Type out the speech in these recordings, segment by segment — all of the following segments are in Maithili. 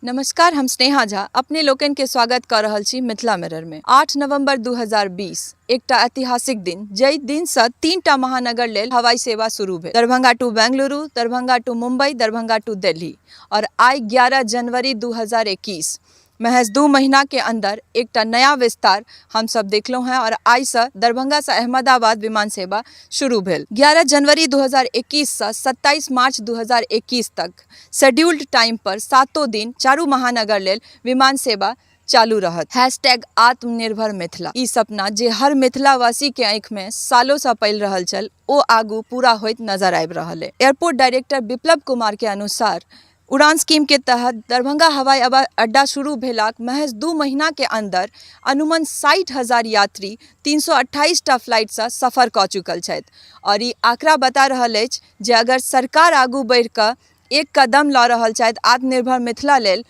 नमस्कार, हम स्नेहा झा अपने लोकनि के स्वागत कऽ रहल छी मिथिला मिरर में। 8 नवंबर 2020 एकटा ऐतिहासिक दिन, जाहि दिन से 3टा महानगर लेल हवाई सेवा शुरू भेल। Darbhanga to Bengaluru, Darbhanga to Mumbai, Darbhanga to Delhi. और आइ 11 जनवरी 2021 महज 2 महीना के अंदर एकटा नया विस्तार हम सब देखलहुँ हैं और आइ से दरभंगा से अहमदाबाद विमान सेवा शुरू भेल। 11 जनवरी 2021 से 27 मार्च 2021 तक शेड्यूल्ड टाइम पर 7 दिन चारू महानगर लेल विमान सेवा चालू रहत। हैशटैग आत्मनिर्भर मिथिला, ई सपना जे हर मिथिलावासी के आँखि में सालों से पलि रहल छल, ओ आगू पूरा होइत नजर आबि रहल है। एयरपोर्ट डायरेक्टर विप्लव कुमार के अनुसार उड़ान स्कीम के तहत दरभंगा हवाई अड्डा शुरू भेलाक महज 2 महीना के अंदर अनुमान 60,000 यात्री 328 टा फ्लाइट से सफर कऽ चुकल छथि। और ई आंकड़ा बता रहल अछि जे अगर सरकार आगू बढ़ि कऽ एक कदम लऽ रहल छथि आत्मनिर्भर मिथिला लेल,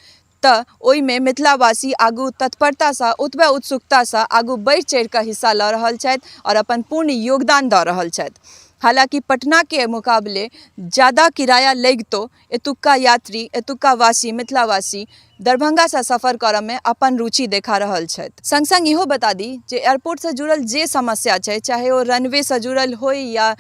तऽ ओहिमे मिथिलावासी आगू तत्परतासँ ओतबे उत्सुकतासँ आगू बढ़ि चढ़ि कऽ हिस्सा लऽ रहल छथि और अपन पूर्ण योगदान दऽ रहल छथि। हालांकि पटना के मुकाबले ज़्यादा किराया लगितो एतुक्का यात्री, एतुक्का वासी, मिथिलावासी दरभंगासँ सफर करऽमे अपन रुचि देखा रहल छथि। संग संग इहो बता दी जे एयरपोर्टसँ जुड़ल जे समस्या छै, चाहे ओ रनवेसँ जुड़ल होय या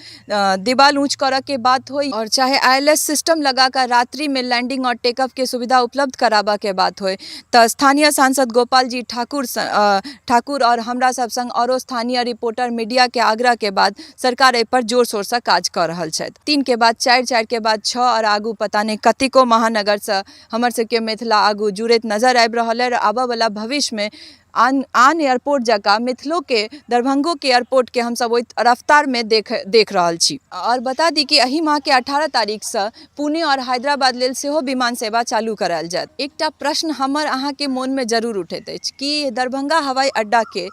दीवाल ऊँच करऽके बात होय, और चाहे ILS system लगा कऽ रात्रिमे लैंडिंग और टेकअप के सुविधा उपलब्ध कराबऽके बात होय, तऽ स्थानीय सांसद गोपाल जी ठाकुर और हमरा सब संग औरो स्थानीय रिपोर्टर मीडिया के आग्रह के बाद सरकार एहि पर जोर शोरसँ काज कऽ रहल छथि। 3 के बाद 4, 4 के बाद 6 और आगू पता नहि कतेको महानगरसँ हमर सबके मिथिला आगू जुड़ैत नजर आबि रहल है। और आबऽवला भविष्यमे आन आन एयरपोर्ट जकाँ मिथिलोके, दरभंगोके एयरपोर्टके हमसब ओहि रफ्तारमे देख रहल छी। और बता दी कि एहि माहके 18 तारीखसँ पुणे और हैदराबाद लेल सेहो विमान सेवा चालू करायल जायत। एकटा प्रश्न हमर अहाँके मोनमे जरूर उठैत अछि कि दरभंगा हवाई अड्डाके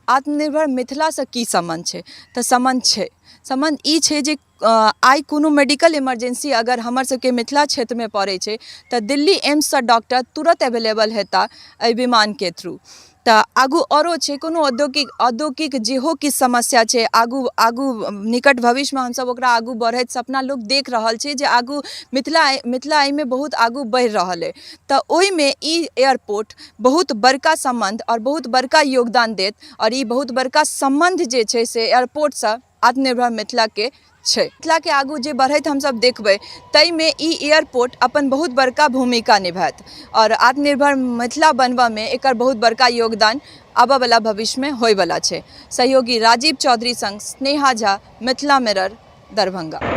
आत्मनिर्भर मिथिलासँ की सम्बन्ध छै? तऽ सम्बन्ध छै, सम्बन्ध ई छै जे आइ कोनो मेडिकल इमरजेंसी अगर हमर सबके मिथिला क्षेत्रमे पड़ै छै तऽ दिल्ली एम्ससँ डॉक्टर तुरत अवेलेबल हेता एहि विमानके थ्रू। तऽ आगू औरो छै कोनो औद्योगिक जेहो किछु समस्या छै, आगू आगू निकट भविष्यमे हमसब ओकरा आगू बढ़ैत सपना लोक देख रहल छै जे आगू मिथिला एहिमे बहुत आगू बढ़ि रहल अइ। तऽ ओहिमे ई एयरपोर्ट बहुत बड़का सम्बन्ध आओर बहुत बड़का योगदान देत और ई बहुत बड़का सम्बन्ध जे छै से एयरपोर्टसँ आत्मनिर्भर मिथिलाके छै। मिथिलाके आगू जे बढ़ैत हमसब देखबै ताहिमे ई एयरपोर्ट अपन बहुत बड़का भूमिका निभायत और आत्मनिर्भर मिथिला बनबऽमे एकर बहुत बड़का योगदान आबऽवला भविष्यमे होइवला छै। सहयोगी राजीव चौधरी संग स्नेहा झा, मिथिला मिरर, दरभंगा।